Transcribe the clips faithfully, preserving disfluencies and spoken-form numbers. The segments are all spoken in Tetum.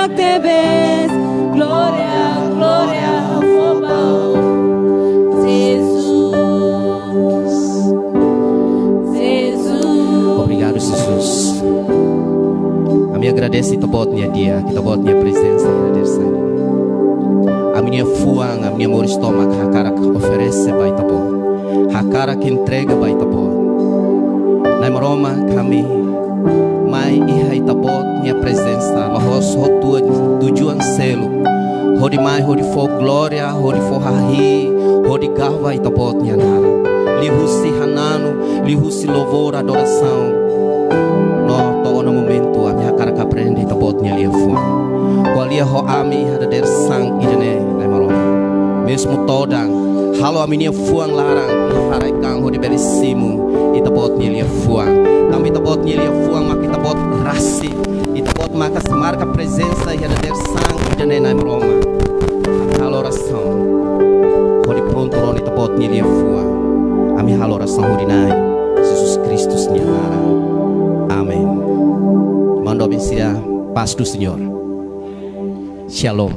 Tebes, glória, glória, fó ba Jesus, Jesus. Obrigadu, Jesus. Ami agradese Ita-Boot nia di'ak, Ita-Boot nia prezensa iha dadeer-saan. Ami-nia fuan, ami-nia moris tomak hakarak oferese ba Ita-Boot. Hakarak entrega ba Ita-Boot. Na'i Maromak, ami mai iha Ita-Boot nia prezensa, la'ós ho tujuan, tujuan seluk. Hodi mai, hodi fó glória, hodi fó hahi'i, hodi gaba Ita-Boot nia naran. Liuhusi hananu, liuhusi louvor, adorasaun. No to'o ona momentu, ami hakarak aprende Ita-Boot nia liafuan. Ko'alia ho ami iha dadeer-saan ida-ne'e, Na'i Maromak. Mezmu todan, halo ami-nia fuan laran, iha rai-kan hodi bele simu Ita-Boot nia liafuan. Tanba Ita-Boot nia liafuan maka Ita-Boot rasik, Ita-Boot maka sei marka prezensa iha dadeer-saan ida-ne'e, Na'i Maromak. Halo orasaun hodi prontu rona Ita-Boot nia liafuan. Ami halo orasaun hodi Na'i Jesus Kristus nia naran. Amen. Irmaun doben sira, paz do Senhor. Shalom.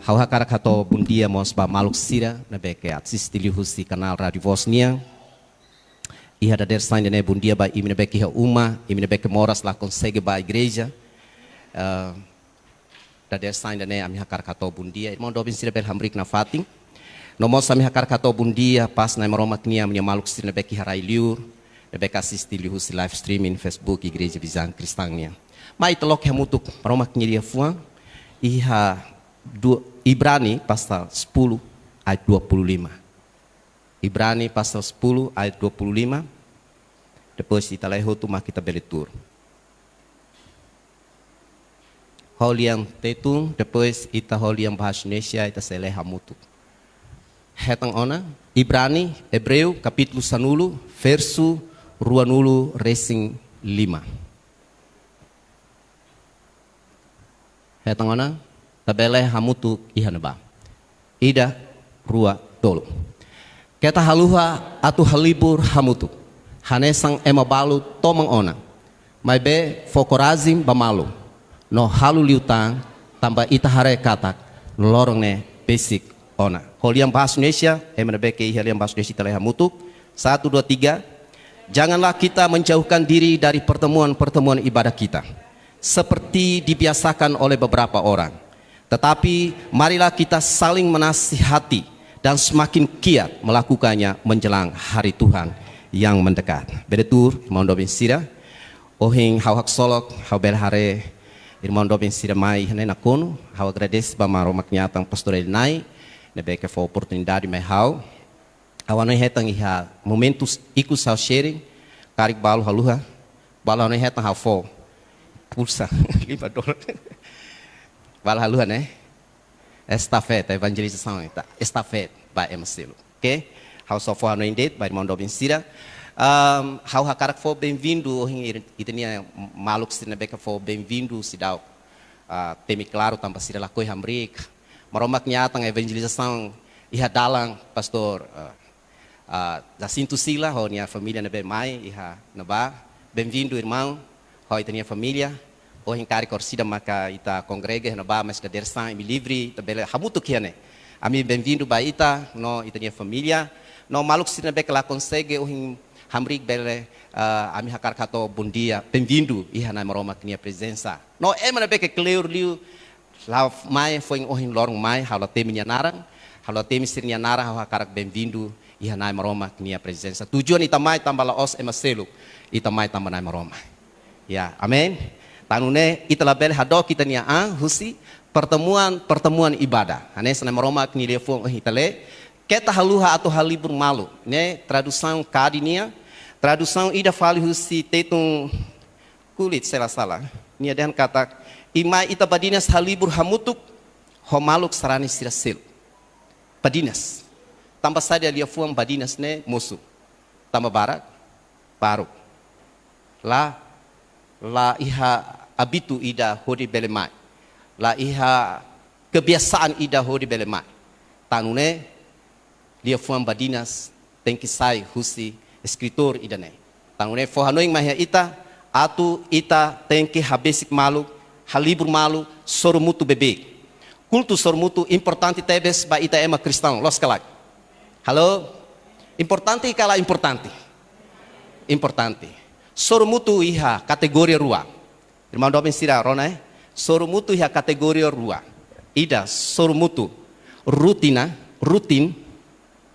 Ha'u hakarak hato'o bondia mós ba maluk sira ne'ebé ke asiste liuhusi kanál Rádio Voz nian. Iha dadeer-saan ida-ne'e, bondia ba imi ne'ebé ke iha uma, imi ne'ebé ke moras la konsege bá igreja. Eh, dadeer-saan ida-ne'e ami hakarak hato'o bondia. Irmaun doben sira bele hamriik nafatin. No mós ami hakarak hato'o bondia, pás Na'i Maromak nian, ami-nia maluk sira ne'ebé ke iha rai-li'ur, ne'ebé ke asiste liuhusi live streaming Facebook Igreja Visão Cristã nian. Mai ita loke hamutuk Maromak nia liafuan, iha du-, Ibrani pasal sepuluh ayat dua puluh lima. Ibrani pasal sepuluh ayat dua puluh lima. Depois ita lee hotu mak ita bele tuur. Ho lian Tetun, depois ita ho lian bahasa Indonesia, ita sei lee hamutuk. Hetan ona, Ibrani, Ebreu, kapítulu sanulu, versu ruanulu resin lima. Hetan ona, ita bele hamutuk iha ne'ebá. Ida, rua, tolu. Keta haluha atu halibur hamutuk, hanesan ema balu toman ona. Maibé fó korajen ba malu, no halo liután, tanba ita haree katak loron ne'e besik ona. Ho lian bahasa Indonesia, ema ne'ebé ke iha lian bahasa Indonesia ita lee hamutuk. Satu, dua, tiga. Janganlah kita menjauhkan diri dari pertemuan-pertemuan ibadah kita, seperti dibiasakan oleh beberapa orang. Tetapi, marilah kita saling menasihati dan semakin giat melakukannya menjelang hari Tuhan yang mendekat. Bele tuur, irmaun doben sira. Ohin ha'u haksolok, ha'u bele haree irmaun doben sira mai iha ne'e nakonu. Ha'u agradese ba Maromak nia atan Pastór Elinai, ne'ebé ke fó oportunidade mai ha'u. Ha'u hanoin hetan iha momentu ikus ha'u sharing, karik balu haluha, balu hanoin hetan ha'u fó pulsa lima dolar. Balu haluha ne'e? Estafeta, evanjelizasaun, ita estafeta ba ema seluk. Oke? Ha'u só fó hanoin de'it ba irmaun doben sira. Ahm, ha'u hakarak fó benvindu, ohin ir-, ita-nia maluk sira ne'ebé ke fó benvindu seidauk, ah, temi klaru tanba sira lakohi hamriik. Maromak nia atan evanjelizasaun iha dalan, Pastór, ah, ah, Jacinto Sila ho nia família ne'ebé mai iha ne'ebá. Benvindu, irmaun, ho ita-nia família. Ohin karik orsida maka ita kongrega iha ne'ebá, mais dadeer-saan imi livre, ita bele hamutuk iha ne'e. Ami benvindu ba ita, no ita-nia família. No maluk sira ne'ebé ke la konsege ohin hamriik bele, ah, ami hakarak hato'o bondia, benvindu iha Na'i Maromak nia prezensa. No ema ne'ebé ke kleur liu, la mai foin ohin loron mai, ha'u la temi nia naran, ha'u la temi sira-nia naran, ha'u hakarak benvindu iha Na'i Maromak nia prezensa. Tujuan ita mai tanba la'ós ema seluk, ita mai tanba Na'i Maromak. Ya, amen. Tan ne'e ita labele hadook ita-nia an husi pertemuan-pertemuan ibadah. Hanesan Na'i Maromak nia liafuan ohin ita lee, keta haluha atu halibur malu. Ne'e tradusaun Kadi nian, tradusaun ida fali husi Tetun Kulit, se la sala. Nia dehan katak, i mai ita badinas halibur hamutuk ho maluk sarani sira seluk. Badinas. Tanba saida liafuan badinas ne'e mosu? Tanba barak? Baruk. La, la iha ábitu ida hodi bele mai. La iha kebiasaan ida hodi bele mai. Tan ne'e, liafuan badinas tenke sai husi eskritór ida-ne'e. Tan ne'e fó hanoin mai iha ita, atu ita tenke habesik malu, halibur malu, sorumutu beibeik. Kultu sorumutu importante tebes ba ita ema kristaun, loos ka lae? Halo? Importante ka la importante? Importante. Sorumutu iha kategoria rua. Irmaun doben sira rona, eh? Sorumutu iha kategoria rua. Ida, sorumutu rutina, rutin.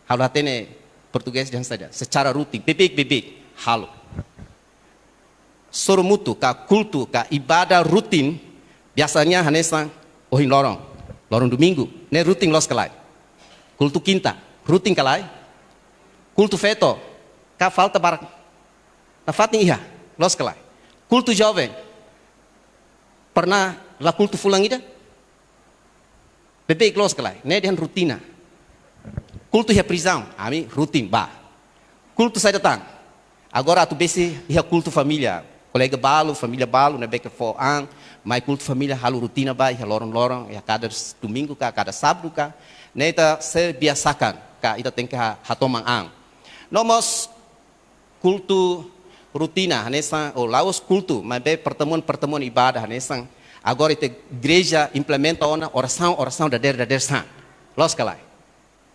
Halo hatene portugés dehan saida. Secara rutin, beibeik, beibeik, halo. Sorumutu ka kultu ka ibadah rutin, biasanya hanesan ohin loron, loron domingu, ne'e rutin, loos ka lae? Kultu kinta, rutin ka lae? Kultu feto, ka falta barak? Nafatin iha, loos ka lae? Kultu joven, pernah la kultu fulan ida? Beibeik, loos ka lae? Ne'e dehan rutina. Kultu iha prizaun, ami rutin bá. Kultu saida tan? Agora atu besik iha kultu família. Kolega balu, família balu, ne'ebé ke fó an, mai kultu família halo rutina bá, iha loron-loron, iha kada s-, domingu ka, kada sábadu ka. Ne'e ita sei biasakan, ka ita tenke ha-, hatoman an. No mós kultu rutina, hanesan, ou la'ós kultu, maibé pertemuan-pertemuan ibadah, hanesan. Agora ita igreja implementa ona orasaun, orasaun dadeer, dadeer-saan. Loos ka lae?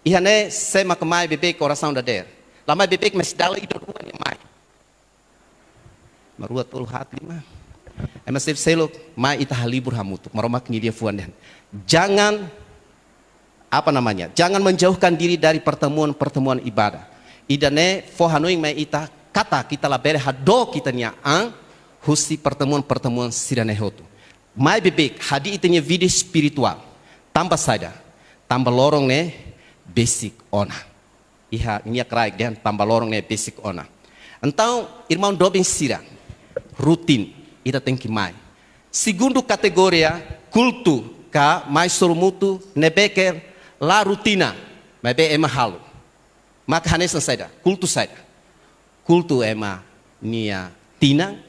Iha ne'e sé mak mai beibeik orasaun dadeer? La mai beibeik, mas dala ida rua nia mai. Ema rua, tolu, haat, lima. Ema sel-, seluk mai ita halibur hamutuk. Maromak nia liafuan dehan. Jangan, apa namanya, jangan menjauhkan diri dari pertemuan-pertemuan ibadah. Ida-ne'e fó hanoin mai ita katak ita labele hadook ita-nia an husi pertemuan-pertemuan sira-ne'e hotu. Mai beibeik, hadi'a ita-nia vida espirituál. Tanba saida? Tanba loron ne'e besik ona. Iha nia kraik dehan tanba loron ne'e besik ona. Entaun, irmaun doben sira, rutin, ita tenke mai. Segundu kategoria, kultu ka mai sorumutu ne'ebé ke la rutina, maibé ema halo. Maka hanesan saida, kultu saida. Kultu ema nia tinan,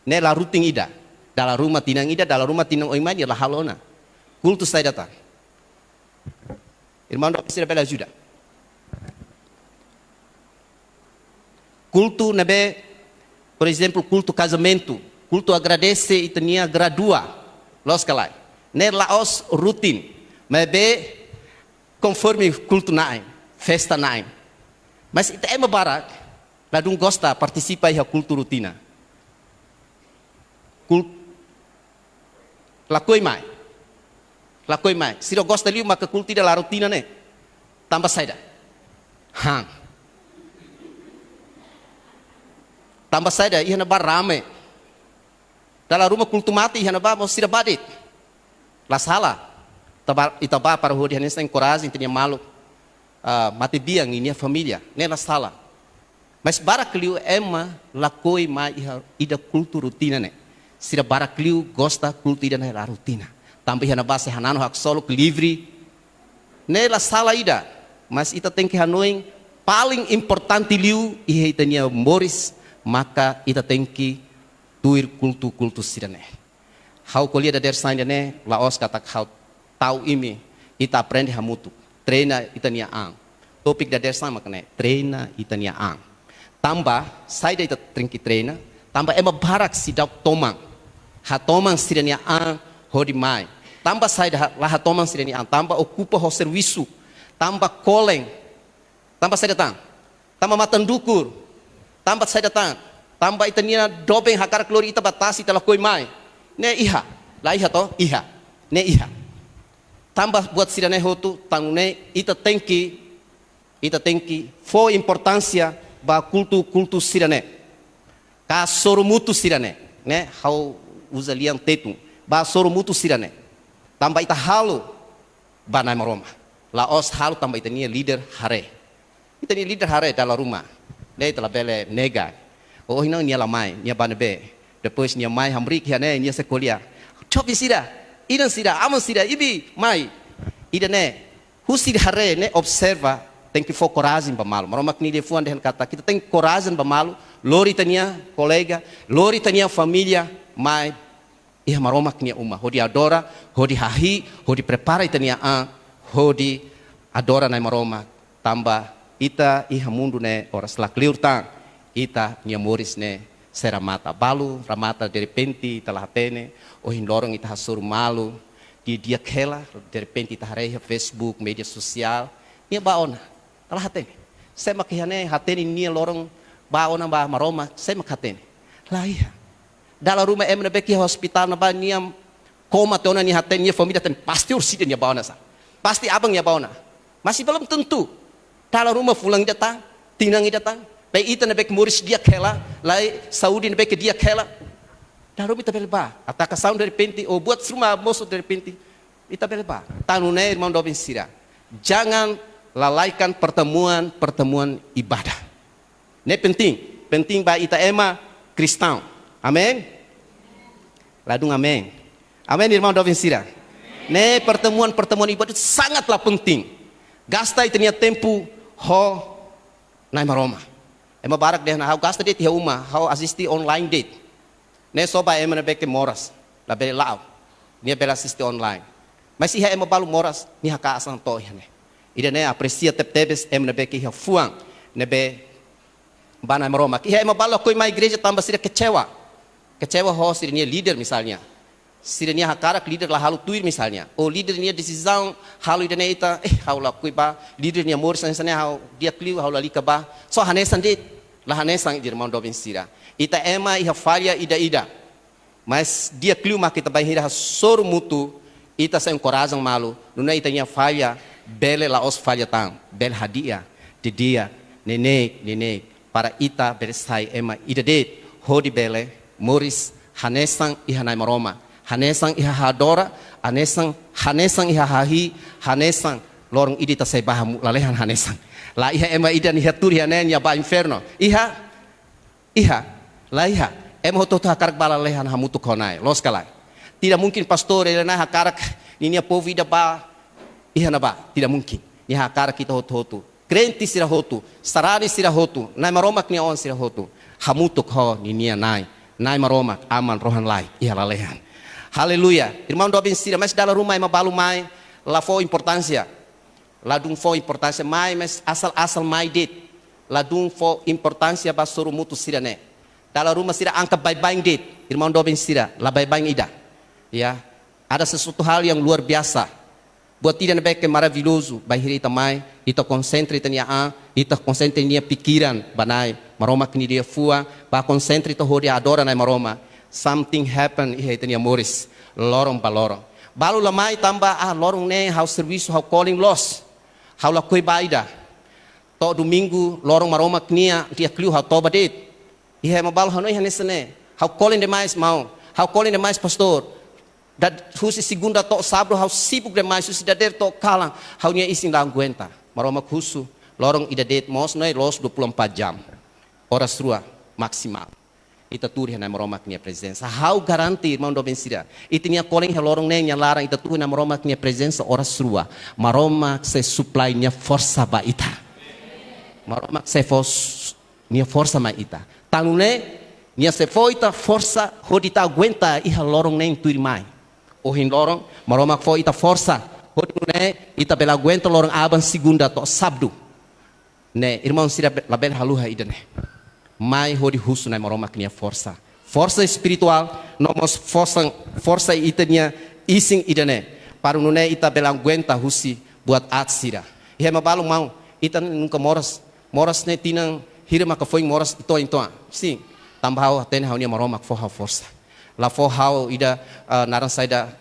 ne'e la rutin ida. Dala ruma tinan ida, dala ruma tinan oin mai nia la halo ona. Kultu saida tan? Irmaun doben sira bele ajuda. Kultu ne'ebé, por ezemplu, kultu kazamentu, kultu agradese ita-nia gradua, loos ka lae? Ne'e la'ós rutin, maibé konforme kultu na'in, festa na'in. Mas ita ema barak ladún gosta partisipa iha kultu rutina. Kul-, lakohi mai. Lakohi mai. Sira gosta liu maka kultu ida la rutina ne'e. Tanba saida? Han. Tanba saida? Iha ne'ebá rame. Dala ruma kultu mate, iha ne'ebá mós sira bá de'it. La sala. Ita bá, ita bá para hodi hanesan enkoraja ita-nia maluk, ah, matebian, ninia família. Ne'e la sala. Mas barak liu ema lakohi mai iha ida kultu rutina ne'e. Sira barak liu gosta kultu ida-ne'e la rutina. Tanba iha ne'ebá sei hananu haksolok livre. Ne'e la sala ida. Mas ita tenke hanoin paling importante liu iha ita-nia moris, maka ita tenke tuir kultu-kultu sira-ne'e. Ha'u ko'alia dadeer-saan ida-ne'e, la'ós katak ha'u tau imi, ita aprende hamutuk. Treina ita-nia an. Tópiku dadeer-saan mak ne'e, treina ita-nia an. Tanba, saida ita tenke treina, tanba ema barak seidauk toman. Hatoman sira-nia an hodi mai. Tanba saida ha-, la hatoman sira-nia an, tanba okupa ho servisu. Tanba kolen. Tanba saida tan? Tanba matan dukur. Tanba saida tan? Tanba ita-nia doben hakarak lori ita ba tasi, ita lakohi mai. Ne'e iha. La iha to? Iha. Ne'e iha. Tanba buat sira-ne'e hotu, tanba ne'e ita tenke, ita tenke fó importánsia ba kultu-kultu sira-ne'e. Ka sorumutu sira-ne'e. Ne'e, ha'u uza lian Tetun. Ba sorumutu sira-ne'e. Tanba ita halo ba Nai Maromak. La'ós halo tanba ita-nia líder haree. Ita-nia líder haree dala ruma. Ne'e ita labele nega. Oh, ohin nia la mai, nia bá ne'ebé. Depois nia mai hamriik iha ne'e, nia sei ko'alia. Joven sira, inan sira, aman sira, imi mai. Ida-ne'e, husi haree ne'e observa, tenke fó korajen ba malu. Maromak nia liafuan dehan katak, ita tenke korajen ba malu, lori ita-nia kolega, lori ita-nia família, mai iha Maromak nia uma, hodi adora, hodi hahi'i, hodi prepara ita-nia an, hodi adora Nai Maromak, tanba ita iha mundu ne'e oras lakleur tan, ita-nia moris ne'e Sé remata? Balu remata derrepente, ita la hatene, ohin loron ita hasoru malu, di'ak hela, derrepente ita haree iha Facebook, média sosiál, nia bá ona, ita la hatene. Sé mak iha ne'e hatene nia loron bá ona ba Maromak, sé mak hatene? La iha. Dala ruma ema ne'ebé ke iha ospitál ne'ebá nia koma tiha ona nia hatene, nia família hatene, pasti orsida nia bá ona sá. Pasti aban nia bá ona. Masih belum tentu. Dala ruma fulan ida tan, tinan ida tan. Ba ita ne'ebé ke moris di'ak hela, lai saúde ne'ebé ke di'ak hela. Dala ruma ita bele bá. Ataka saun derrepente, ou buat ruma mosu derrepente, ita bele bá. Tan nune'e, irmaun doben sira, jangan lalaikan pertemuan-pertemuan ibadah. Ne'e penting, penting ba ita ema kristaun. Amen? Ladún amen. Amen, irmaun doben sira? Ne'e pertemuan-pertemuan ibadah sangatlah penting. Gasta ita-nia tempu ho Na'i Maromak. Ema barak dehan, ha'u gasta de'it iha uma, ha'u asiste online de'it. Ne'e só ba ema ne'ebé ke moras, labele la'o. Nia bele asiste online. Mas iha ema balu moras, nia hakaas an to'o iha ne'e. Ida-ne'e apresia tebetebes ema ne'ebé ke iha fuan ne'ebé bá Na'i Maromak. Iha ema balu lakohi mai igreja tanba sira kecewa. Kecewa ho sira-nia líder misalnya. Sira-nia hakarak líder la halo tuir misalnya. Ou líder nia desizaun halo ida-ne'e ita, eh, ha'u lakohi bá, líder nia moris hanesan ne'e, ha'u di'ak liu, ha'u lalika bá. Só hanesan de'it, la hanesan, irmaun doben sira. Ita ema iha falla ida-ida. Mas di'ak liu mak ita bainhira hasoru mutu, ita sei enkoraja malu, nune'e ita-nia falla bele la'ós falla tan, bele hadi'a, didi'ak, neineik, neineik, para ita bele sai ema ida de'it, hodi bele moris hanesan iha Na'i Maromak, hanesan iha ha'u-nia, hanesan, hanesan iha ha'u-nia, hanesan loron ida ita sei bá hamutuk, lalehan hanesan. La iha ema ida nia tuur iha ne'e nia bá infernu. Iha? Iha, la iha. Ema hotu-hotu hakarak bá lalehan hamutuk ho Na'i, loos ka lae? Tidak mungkin pastór, nia hakarak ninia povu ida bá iha ne'ebá. Tidak mungkin. Nia hakarak ita hotu-hotu, krente sira hotu, sarani sira hotu, Na'i Maromak nia oan sira hotu, hamutuk ho ninia Na'i, Na'i Maromak, Aman rohan-laek iha lalehan. Aleluia. Irmaun doben sira, mas dala ruma ema balu mai, la fó importánsia. Ladún fó importánsia, mai, mas asal-asal mai de'it. Ladún fó importánsia ba soru mutu sira-ne'e. Dala ruma sira angka baibain de'it, irmaun doben sira, la baibain ida. Ya, ada sesuatu hal yang luar biasa. Buat ida ne'ebé ke maravillozu, bainhira ita mai, ita konsentra ita-nia an, ita konsentra ita-nia pikiran ba Na'i Maromak nia liafuan, bá konsentra ita hodi adora Na'i Maromak. Something happen iha ita-nia moris, loron ba loron. Balu la mai tanba, ah, loron ne'e ha'u servisu, ha'u calling loos. Ha'u lakohi bá ida. To'o domingu, loron Maromak nia, di'ak liu ha'u toba de'it. Iha ema balu hanoin hanesan ne'e. Ha'u calling demais, maun. Ha'u calling demais, pastór. Husi segunda to'o sábadu ha'u sibuk demais, husi dadeer to'o kalan. Ha'u-nia isin la aguenta. Maromak husu, loron ida de'it mós ne'e loos dua puluh empat jam. Oras rua maksimál. Ita tuur iha Na'i Maromak nia prezensa. Ha'u garante, irmaun doben sira, ita-nia calling iha loron ne'e nia laran, ita tuur iha Na'i Maromak nia prezensa oras rua, Maromak sei supply nia forsa ba ita. Maromak sei fó nia forsa mai ita. Tan nune'e, nia sei fó ita forsa hodi ita aguenta iha loron ne'e tuirmai. Ohin loron, Maromak fó ita forsa hodi nune'e ita bele aguenta loron aban, segunda to'o sábadu. Ne'e, irmaun sira, be-, labele haluha ida-ne'e. Mai hodi husu Na'i Maromak nia forsa. Forsa espirituál, no mós forsa, forsa ita-nia isin ida-ne'e. Para nune'e ita bele aguenta husi buat aat sira. Iha ema balu maun, ita nunka moras. Moras ne'e tinan hira maka foin moras, itoan-itoan. Sin, tanba ha'u hatene ha'u-nia Maromak fó ha'u forsa. La fó ha'u ida, ah, naran saida,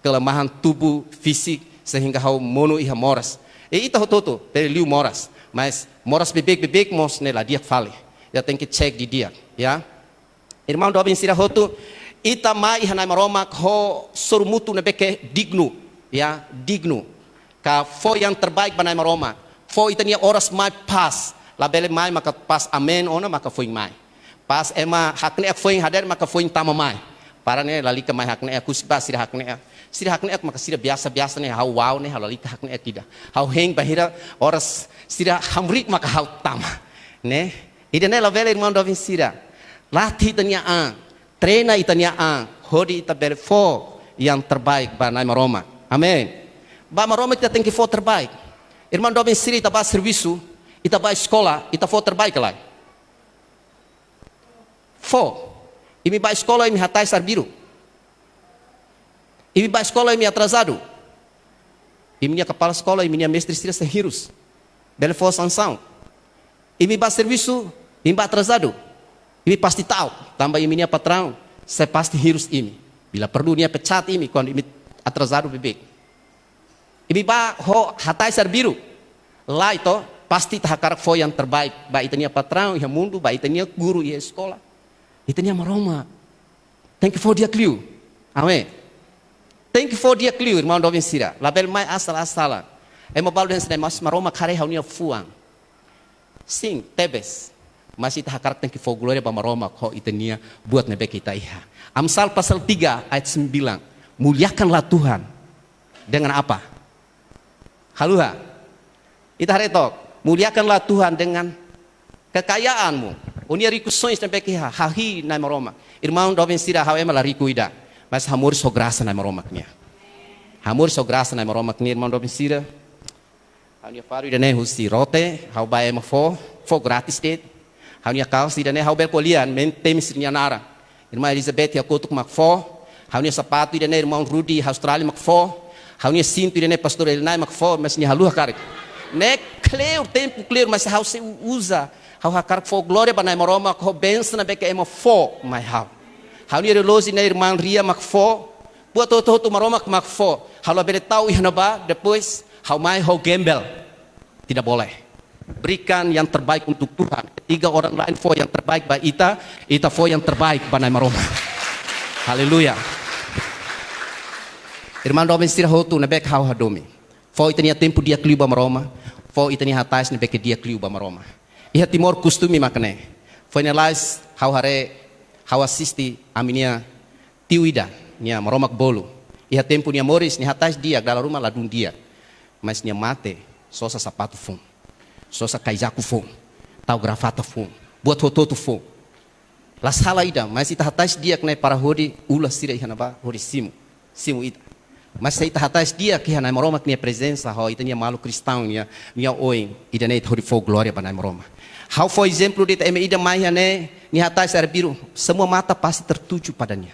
kelemahan tubuh fisik sehingga ha'u monu iha moras. E ita hotu-hotu, bele liu moras. Mas moras beibeik-beibeik mós ne'e la di'ak fali. Ita tenke cek didi'ak, ya. Irmaun doben sira hotu, ita mai iha Na'i Maromak ho soru mutu ne'ebé ke dignu, ya, dignu. Ka fó yang terbaik ba Na'i Maromak. Fó ita-nia oras mai pas. Labele mai maka pas amen ona maka foin mai. Pas ema hakne'ak foin hadeer maka foin tama mai. Para ne'e lalika mai hakne'ak, husik ba sira hakne'ak. Sira hakne'ak maka sira biasa-biasa ne'e, ha'u wa'u ne'e, ha'u lalika hakne'ak ida. Ha'u hein bainhira oras sira hamriik maka ha'u tama. Ne'e? Ida-ne'e labele, irmaun doben sira. Latih ita-nia an, treina ita-nia an, hodi ita bele fó yang terbaik ba Na'i Maromak. Amen. Ba Maromak ita tenke fó terbaik. Irmaun doben sira, ita bá servisu, ita bá eskola, ita fó terbaik ka lae? Fó. Imi bá eskola, imi hatais arbiru. Imi bá eskola, imi atrasadu. Imi-nia kepala sekolah, imi-nia mestre sira sei hirus. Bele fó sansaun. Imi bá servisu, imi bá atrasadu. Imi pasti ta'uk, tanba imi-nia patraun sei pasti hirus imi. Bila perlu nia pecat imi, kuandu imi atrasadu beibeik. Imi bá ho hatais arbiru. Lae to, pasti ita hakarak fó yang terbaik ba ita-nia patraun iha mundu, ba ita-nia guru iha eskola. Ita-nia Maromak. Tenke fó di'ak liu. Amen. Tenke fó di'ak liu, irmaun doben sira. Labele mai asal-asalan. Ema balu dehan sira, mas Maromak haree ha'u-nia fuan. Sin, tebes. Mas ita hakarak tenke fó glória ba Maromak ho ita-nia buat ne'ebé ke ita iha. Amsal pasal tiga ayat sembilan. Muliakanlah Tuhan dengan apa? Haluha. Ita haree took. Muliakanlah Tuhan dengan kekayaanmu. Ó-nia rikusoin ne'ebé ke iha, hahi'i Na'i Maromak. Irmaun doben sira, ha'u ema la riku ida. Mas hamoris ho grasa Na'i Maromak nian. Hamoris ho grasa Na'i Maromak nian, irmaun doben sira. Ha'u-nia faru ida-ne'e husi Rote, ha'u ba ema fó, fó gratis de'it. Ha'u-nia kalsa ida-ne'e ha'u bele ko'alia, maibé temi sira-nia naran. Irmã Elizabeth iha kotuk mak fó. Ha'u-nia sapatu ida-ne'e irmaun Rudi iha Austrália mak fó. Ha'u-nia sintu ida-ne'e pastór Elinai mak fó, mas nia haluha karik. Ne'e kleur, tempu kleur, mas ha'u sei uza. Ha'u hakarak fó glória ba Na'i Maromak ho bensaun ne'ebé ke ema fó mai ha'u. Ha'u-nia relójiu ne'e irmã Ria mak fó. Buat hotu-hotu Maromak mak fó. Ha'u labele tau iha ne'ebá, depois ha'u mai ho gembel. Tidak boleh. Berikan yang terbaik untuk Tuhan. Ketika orang lain fó yang terbaik ba ita, ita fó yang terbaik ba Na'i Maromak. Haleluya. Irmaun doben sira hotu ne'ebé ke ha'u hadomi. Fó ita-nia tempu di'ak liu ba Maromak. Fó ita-nia hatais ne'ebé ke di'ak liu ba Maromak. Iha Timor kostume mak ne'e. Foin lalais ha'u haree, ha'u asiste ami-nia tiu ida, nia Maromak bolu. Iha tempu nia moris, nia hatais di'ak, dala ruma ladún di'ak. Mas nia mate, sosa sapatu foun. Sosa kaijaku foun. Tau gravata foun. Buat hotu-hotu foun. La sala ida, mas ita hatais di'ak ne'e para hodi ula sira iha ne'ebá, hodi simu. Simu ita. Mas se ita hatais di'ak iha Na'i Maromak nia prezensa, ho ita-nia maluk kristaun nia, nia oin, ida-ne'e ita hodi fó glória ba Na'i Maromak. Ha'u fó ezemplu de'it ema ida mai iha ne'e, nia hatais arbiru, semua mata pasti tertuju pada nia.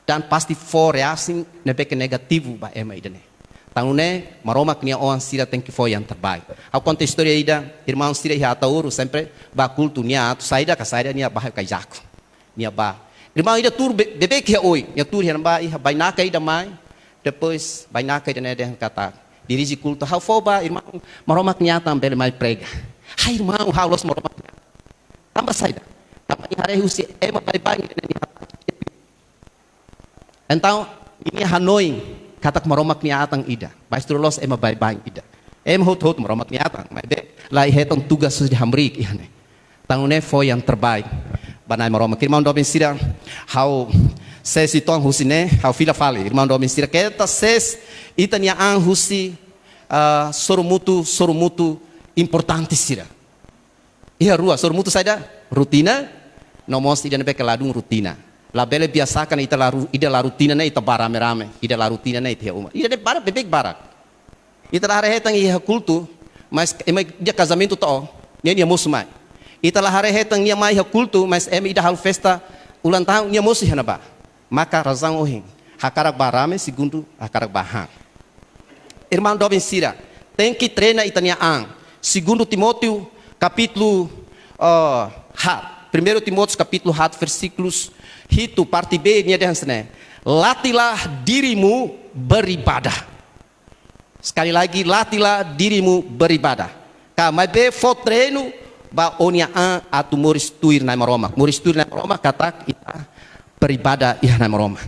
Dan pasti fó reaksi ne'ebé ke negativu ba ema ida-ne'e. Tan ne'e, Maromak nia oan sira tenke fó yang terbaik. Ha'u konta istória ida, irmaun sira iha Ataúro, sempre bá kultu nia atu saida ka saida nia bá ho kaijaku. Nia bá. Irmaun ida tuur be-, beibeik iha oin, nia tuur iha ne'ebá iha bainaka ida mai, depois bainaka ida-ne'e dehan katak, dirije kultu, ha'u fó ba irmaun Maromak nia atan bele mai prega. Hai irmaun, ha'u loos Maromak nia atan. Tanba saida? Tanba nia haree husi ema baibain ida-ne'e nia atan. Entaun, nia hanoin katak Maromak nia atan ida. Baibain loos ema baibain ida. Ema hotu-hotu Maromak nia atan, maibé la iha hetan tugas husi hamriik iha ne'e. Tan ne'e fó yang terbaik ba Na'i Maromak. Irmaun doben sira, ha'u sees uitoan husi ne'e, ha'u fila fali. Irmaun doben sira, keta sees ita-nia an husi, ah, sorumutu, sorumutu importante sira. Iha rua, sorumutu saida? Rutina, no mós ida ne'ebé ke ladún rutina. Labele biasakan ita la ru-, ida la rutina ne'e ita bá rame-rame, ida la rutina ne'e ita iha uma. Ida-ne'e barak, beibeik barak. Ita la haree hetan iha kultu, mas ema ida kazamentu to'o, nia, nia mosu mai. Ita la haree hetan nia mai iha kultu, mas ema ida halo festa ulang tahun, nia mosu iha ne'ebá. Maka razaun ohin, hakarak bá rame, segundu hakarak bá han. Irmaun doben sira, tenke treina ita-nia an. Segundu Timóteo, kapítulu, eh, haat. Primeiru Timóteo, kapítulu haat, versíkulus hitu, parte B, nia dehan hanesan ne'e: Latihlah dirimu beribadah. Sekali lagi, latihlah dirimu beribadah. Ka maibé fó treinu ba ó-nia an atu moris tuir Na'i Maromak. Moris tuir Na'i Maromak katak ita beribadah iha Na'i Maromak.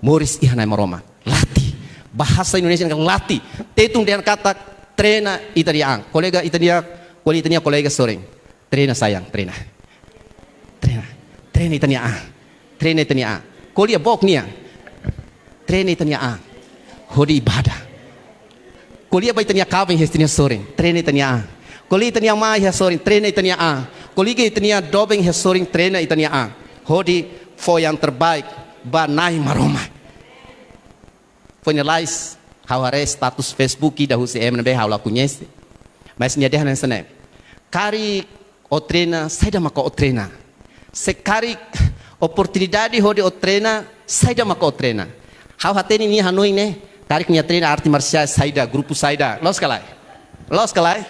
Moris iha Na'i Maromak. Latih. Bahasa Indonesia dehan latih. Tetun dehan katak treina ita-nia an. Kolega ita-nia, kolega ita-nia kolega sorin. Treina sayang, treina. Treina. Treina ita-nia an. Treina ita-nia an. Ko'alia book nia. Treina ita-nia an. Hodi ibadah. Ko'alia ba ita-nia kaben iha ita-nia sorin. Treina ita-nia an. Ko'alia ita-nia amá iha sorin. Treina ita-nia an. Ko'alia ita-nia doben iha sorin. Treina ita-nia an. Hodi fó yang terbaik ba Na'i Maromak. Foin lalais, ha'u haree status Facebook ida husi ema ne'ebé ha'u la koñese. Mas nia dehan hanesan ne'e: Karik ó treina, saida maka ó treina? Se karik Oportunidade hodi ó treina, saida maka ó treina. Ha'u hatene nia hanoin ne'e, karik nia treina arte marsiál saida, grupu saida. Loos ka lae? Loos ka lae?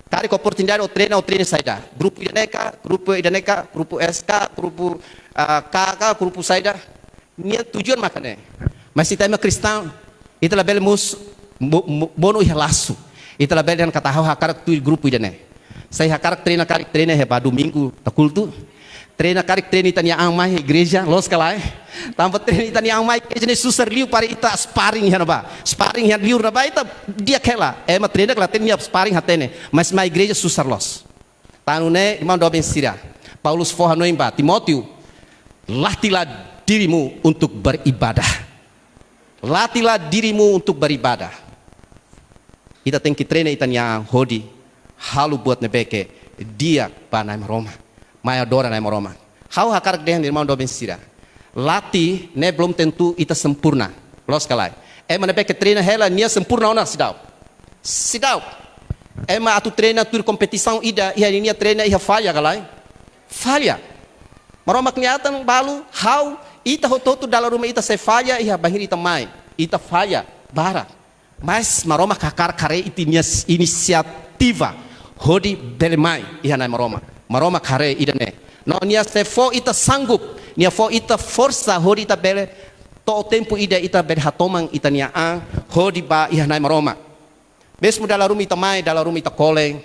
Karik oportunidade ó treina, ó treina saida. Grupu ida-ne'e ka, grupu ida-ne'e ka, grupu S ka, grupu, ah, K ka, grupu saida. Nia tujuan maka ne'e. Mas ita ema kristaun, ita labele mós mo-, mo-, monu iha lasu. Ita labele dehan katak ha'u hakarak tuir grupu ida-ne'e. Sai hakarak treina, karik treina iha ba domingu ita kultu. Treina, karik treina ita-nia an mai igreja, loos ka lae? Tanba treina ita-nia an mai igreja ne'e susar liu para ita sparring iha ne'ebá. Sparring iha liur ne'ebá ita di'ak hela. Ema treina kala treina sparring hatene. Mas mai igreja susar loos. Tan ne'e, irmaun doben sira, Paulus fó hanoin ba Timóteo, latihlah dirimu untuk beribadah. Latihlah dirimu untuk beribadah. Ita tenke treina ita-nia an hodi halo buat ne'ebé ke di'ak ba Na'i Maromak. Mai adora Na'i Maromak. Ha'u hakarak dehan irmaun doben sira, latih ne'e belum tentu ita sempurna. Loos ka lae? Ema ne'ebé ke treina hela nia sempurna ona, seidauk. Seidauk. Ema atu treina tuir kompetisaun ida, iha nia treina iha falla ka lae? Falla. Maromak nia atan balu, ha'u, ita hotu-hotu dala ruma ita sei falla, iha bainhira ita mai. Ita falla barak. Mas Maromak hakarak haree ita-nia inisiativa hodi bele mai iha Na'i Maromak. Maromak haree ida-ne'e. No nia sei fó ita sanggup, nia fó ita forsa hodi ita bele to'o tempu ida ita bele hatoman ita-nia an hodi bá iha Na'i Maromak. Mezmu dala ruma ita mai, dala ruma ita kole,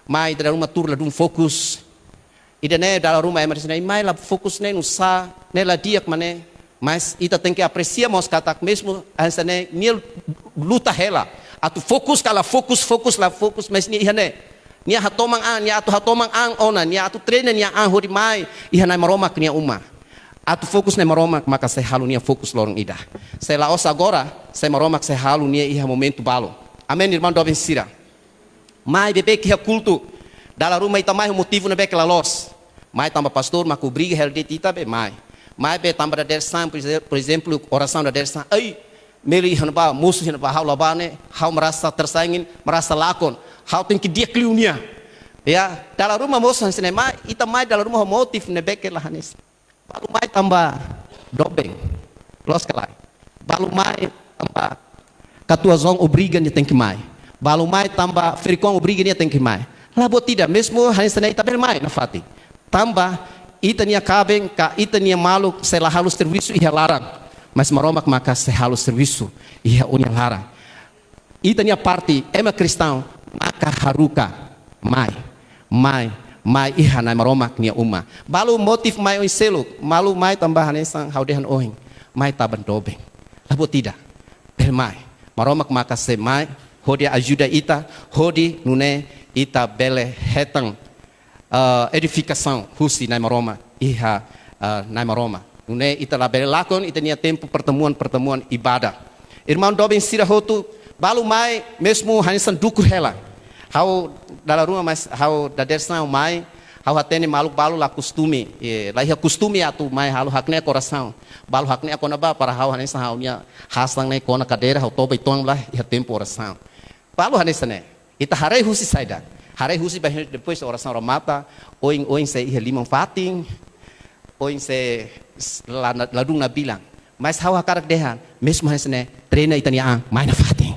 mai dala ruma tuur ladún fokus. Ida-ne'e dala ruma ema dehan mai la fokus ne'e nusá, ne'e la di'ak mak ne'e. Mas ita tenke apresia mós katak mezmu hanesan ne'e nia luta hela atu fokus ka la fokus, fokus la fokus, mas nia iha ne'e. Nia hatoman an, nia atu hatoman an ona, nia atu treina nia an hodi mai iha Na'i Maromak nia uma. Atu fokus Na'i Maromak maka sei halo nia fokus loron ida. Se la'ós agora, se Maromak sei halo nia iha momentu balu. Amen, irmaun doben sira. Mai beibeik iha kultu. Dala ruma ita mai ho motivu ne'ebé ke la loos. Mai tanba pastór mak obriga hela de'it ita be mai. Mai be tanba dadeer-saan, por exe-, por ezemplu, orasaun dadeer-saan. Ai, meli iha ne'ebá, mosu iha ne'ebá, ha'u la bá ne'e, ha'u merasa tersaingkan, merasa lakon. Ha'u tenke di'ak liu nia. Ya, dala ruma mós hanesan ne'e mai, ita mai dala ruma ho motivu ne'ebé ke la hanesan. Balu mai tanba doben. Loos ka lae? Balu mai tanba katuas-oan obriga nia tenke mai. Balu mai tanba ferik-oan obriga nia tenke mai. La buat ida, mezmu hanesan ne'e ita bele mai nafatin. Tanba ita-nia kaben ka ita-nia maluk sei la halo servisu iha laran. Mas Maromak maka sei halo servisu iha ó-nia laran. Ita-nia parte, ema kristaun, maka haruka, mai, mai, mai iha Na'i Maromak nia uma. Balu motivu mai oin seluk, balu mai tanba hanesan ha'u dehan ohin, mai tanba doben. La buat ida, bele mai. Maromak maka sei mai, hodi ajuda ita, hodi nune'e ita bele hetan eh, edifikasaun husi Na'i Maromak, iha, eh, Na'i Maromak. Nune'e ita labele lakon ita-nia tempu pertemuan-pertemuan ibadah. Irmaun doben sira hotu, balu mai mezmu hanesan dukur hela. Ha'u dala ruma mas ha'u dadeer-saan mai, ha'u hatene maluk balu la kostume, eh, la iha kostume atu mai halo hakne'ak orasaun. Balu hakne'ak kona-ba para ha'u hanesan ha'u-nia hasan ne'e kona kadeira ha'u toba uitoan lai iha tempu orasaun. Balu hanesan ne'e. Ita haree husi saida? Haree husi bainhira depois orasaun remata, oin-oin sei iha liman-fatin, oin sei s-, la-, ladún nabilan. Mas ha'u hakarak dehan, mezmu hanesan ne'e, treina ita-nia an, mai nafatin.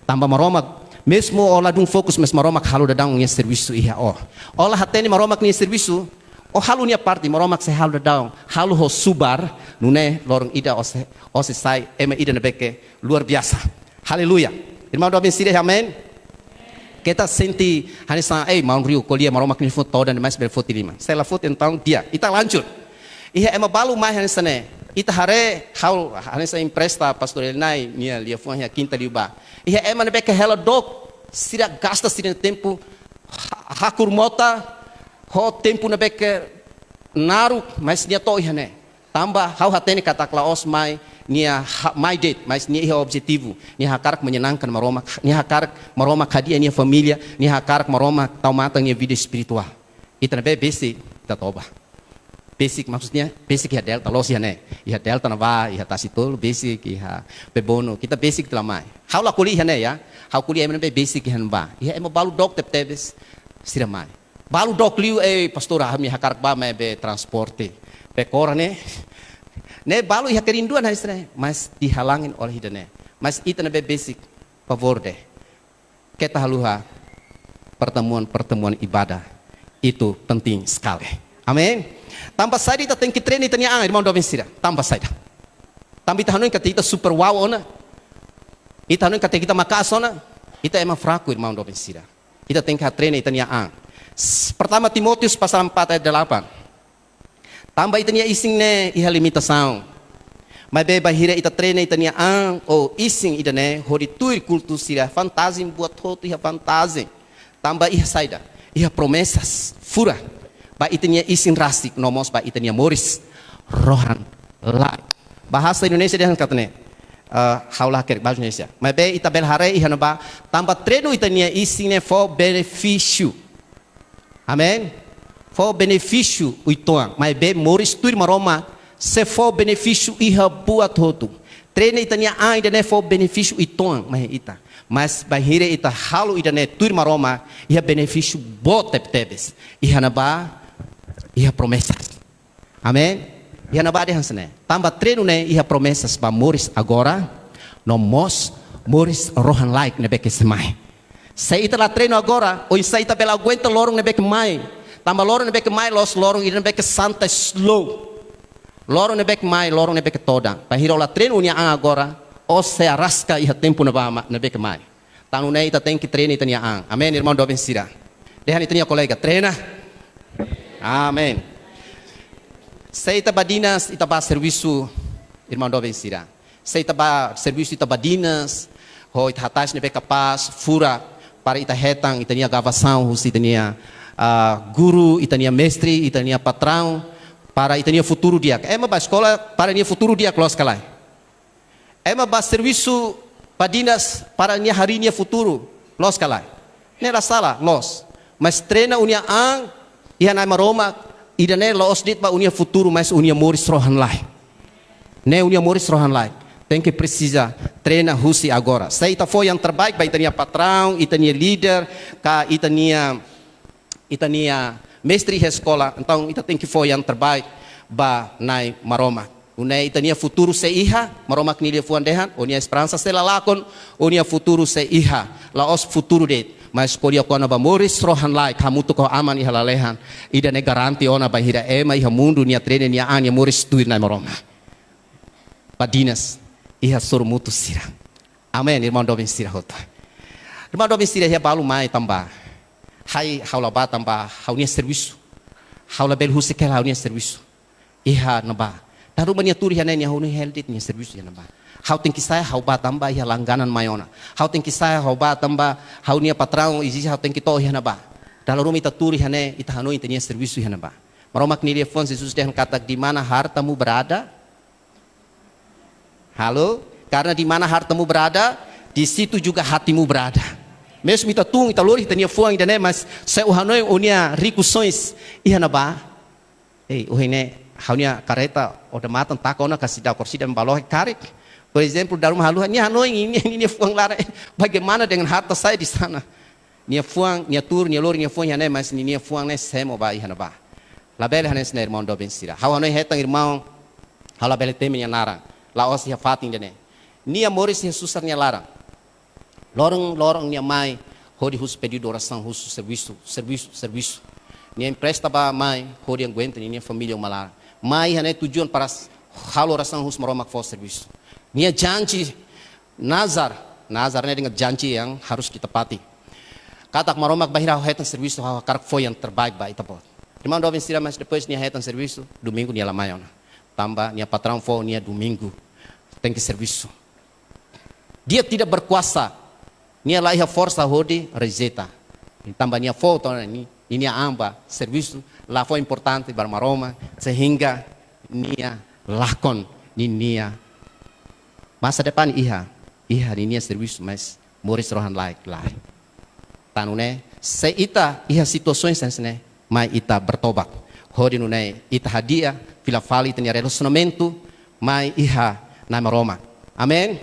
Tanba Maromak, mezmu ó ladún fokus, mas Maromak halo daudaun nia servisu iha ó. Ó la hatene Maromak nia servisu, ó halo ó-nia parte, Maromak sei halo daudaun, halo ho subar, nune'e loron ida ó sei, ó sei sai ema ida ne'ebé ke luar biasa. Aleluia. Irmaun doben sira, amen? Keta sente hanesan, ei, maun Rio, ko'alia Maromak nia fó todan demais bele foti liman. Se la foti entaun di'ak. Ita lanjut. Iha ema balu mai hanesan ne'e. Ita haree ha'u hanesan empresta pastór Elinai nia liafuan iha kinta liubá. Iha ema ne'ebé ke hela dook, sira gasta sira-nia tempu ha-, hakur mota, ho tempu ne'ebé ke naruk, mas nia to'o iha ne'e. Tanba ha'u hatene katak la'ós mai, nia ha-, mai de'it, mas nia iha objetivu, nia hakarak menyenangkan Maromak, nia hakarak Maromak hadi'a nia família, nia hakarak Maromak tau matan nia vida espirituál. Ita ne'ebé besik, ita toba. Besik maksudnya, besik iha Delta, loos iha ne'e. Iha Delta ne'ebá, iha Tasitolu, besik, iha Pebono, ita besik ita la mai. Ha'u la ko'alia iha ne'e ya, ha'u ko'alia ema ne'ebé besik iha ne'ebá. Iha ema balu dook tebetebes, sira mai. Balu dook liu, eh, pastór, ami hakarak bá maibé transporte. pekora ne'e, ne'e balu iha kerinduan hanesan ne'e, mas dihalangi oleh ida-ne'e. Mas ita ne'ebé besik favór de'it, keta haluha pertemuan-pertemuan ibadah. Itu penting sekali. Amin. Tanba saida ita tenke treina ita-nia an, irmaun doben sira? Tanba saida? Tanba ita hanoin katak ita super wow ona. Ita hanoin katak ita maka'as ona. Ita ema fraku, irmaun doben sira. Ita tenke treina ita-nia an. S-, Pertama Timoteus pasal empat ayat delapan. Tanba ita-nia isin ne'e iha limitasaun. Maibé bainhira ita treina ita-nia an ou isin ida-ne'e hodi tuir kultu sira vantajen buat hotu iha vantajen. Tanba iha saida? Iha promesas furak ba ita-nia isin rasik no mós ba ita-nia moris rohan-laek. Bahasa Indonesia dehan katak ne'e, eh, ha'u la hakerek bahasa Indonesia. Maibé ita bele haree iha ne'ebá, tanba treinu ita-nia isin ne'e fó benefísiu. Amin. Fó benefísiu uitoan, maibé moris tuir Maromak sei fó benefísiu iha buat hotu. Treina ita-nia an ida-ne'e fó benefísiu uitoan mai ita. Mas bainhira ita halo ida-ne'e tuir Maromak, iha benefísiu boot tebetebes. Iha ne'ebá, iha promesas. Amin. Iha ne'ebá dehan hanesan ne'e. Tanba treinu ne'e iha promesas ba moris agora, no mós moris rohan-laek ne'ebé ke sei mai. Se ita la treinu agora, oinsá ita bele aguenta loron ne'ebé ke mai? Tanba loron ne'ebé ke mai la'ós loron ida ne'ebé ke santai slow. Loron ne'ebé ke mai, loron ne'ebé ke todan. Bainhira ó la treinu ó-nia an agora, ó sei araska iha tempu ne'ebá ma-, ne'ebé ke mai. Tan ne'e ita tenke treina ita-nia an. Amin, irmaun doben sira? Dehan ita-nia kolega, treina. Amin. Se ita bá dinas, ita bá servisu, irmaun doben sira. Se ita bá servisu, ita bá dinas, ho ita hatais ne'ebé kapás, furak, para ita hetan ita-nia gravasaun husi ita-nia, ah, guru, ita-nia mestre, ita-nia patraun, para ita-nia futuru di'ak. Ema bá eskola para nia futuru di'ak, loos ka lae? Ema bá servisu, bá dinas para nia harii nia futuru, loos ka lae? Ne'e la sala, loos. Mas treina ó-nia an iha Na'i Maromak, ida-ne'e la'ós de'it ba ó-nia futuru, mas ó-nia moris rohan-laek. Ne'e ó-nia moris rohan-laek. Tenke presiza treina husi agora. Se ita fó yang terbaik ba ita-nia patraun, ita-nia líder, ka ita-nia, ita-nia mestre iha eskola, entaun ita tenke fó yang terbaik ba Na'i Maromak. Nune'e ita-nia futuru sei iha, Maromak nia liafuan dehan, ó-nia esperansa sei la lakon, ó-nia futuru sei iha, la'ós futuru de'it. Mas ko'alia kona-ba moris rohan-laek, hamutuk ho Aman iha lalehan, ida-ne'e garante ona bainhira ema iha mundu nia treina nia an nia moris tuir Na'i Maromak. Bá dinas, iha sorumutu sira. Amin, irmaun doben sira hotu. Irmaun doben sira iha balu mai tanba, ai, ha'u la bá tanba ha'u-nia servisu. Ha'u labele husik hela ha'u-nia servisu iha ne'ebá. Dala ruma nia tuur iha ne'e, nia hanoin hela de'it nia servisu iha ne'ebá. Ha'u tenke sa'e ha'u bá tanba iha langganan mai ona. Ha'u tenke sa'e ha'u bá tanba ha'u-nia patraun ezije ha'u tenke to'o iha ne'ebá. Dala ruma ita tuur iha ne'e, ita hanoin ita-nia servisu iha ne'ebá. Maromak nia liafuan, Jesus dehan katak, "Di mana hartamu berada, halo, karena di mana hartamu berada, di situ juga hatimu berada." Mezmu ita tun, ita lori ita-nia fuan ida-ne'e, mas se ó hanoin ó-nia rikusoins iha ne'ebá. Ei, ohin ne'e ha'u-nia karreta odamatan taka ona ka sidau, kor sida balohe karik. Por ezemplu, dala ruma haluha, nia hanoin, nia, nia, nia fuan laran, eh, bagaimana dengan harta saya di sana? Nia fuan, nia tuur, nia lori nia fuan iha ne'e, mas nia, nia fuan ne'e semo ba iha ne'ebá. Labele hanesan ne'e, irmaun doben sira. Ha'u hanoin hetan irmaun, ha'u labele temi nia naran, la'ós iha fatin ida-ne'e. Nia moris iha susar nia laran. Loron-loron nia mai hodi husu pedidu orasaun, husu servisu, servisu, servisu. Nia empresta ba mai hodi aguenta nia, nia família uma laran. Mai iha ne'e tujuan para s-, halo orasaun husu Maromak fó servisu. Nia janji, nazar, nazar ne'e dengan janji yang harus ditepati. Katak, "Maromak, bainhira ha'u hetan servisu, ha'u hakarak fó yang terbaik ba Ita-Boot." Irmaun doben sira, mas depois nia hetan servisu, domingu nia la mai ona. Tanba nia patraun fó nia domingu tenke servisu. Dia tidak berkuasa. Nia la iha forsa hodi rejeita. Tanba nia fó tiha ona nia, nia an ba servisu, la fó importante ba Maromak, sehingga nia lakon ninia masa depan iha, iha ninia servisu, mas moris rohan-laek lae. Tan ne'e, se ita iha situasaun hanesan ne'e, mai ita bertobat. Hodi nune'e ita hadi'a fila fali ita-nia relasionamentu mai iha Na'i Maromak. Amin.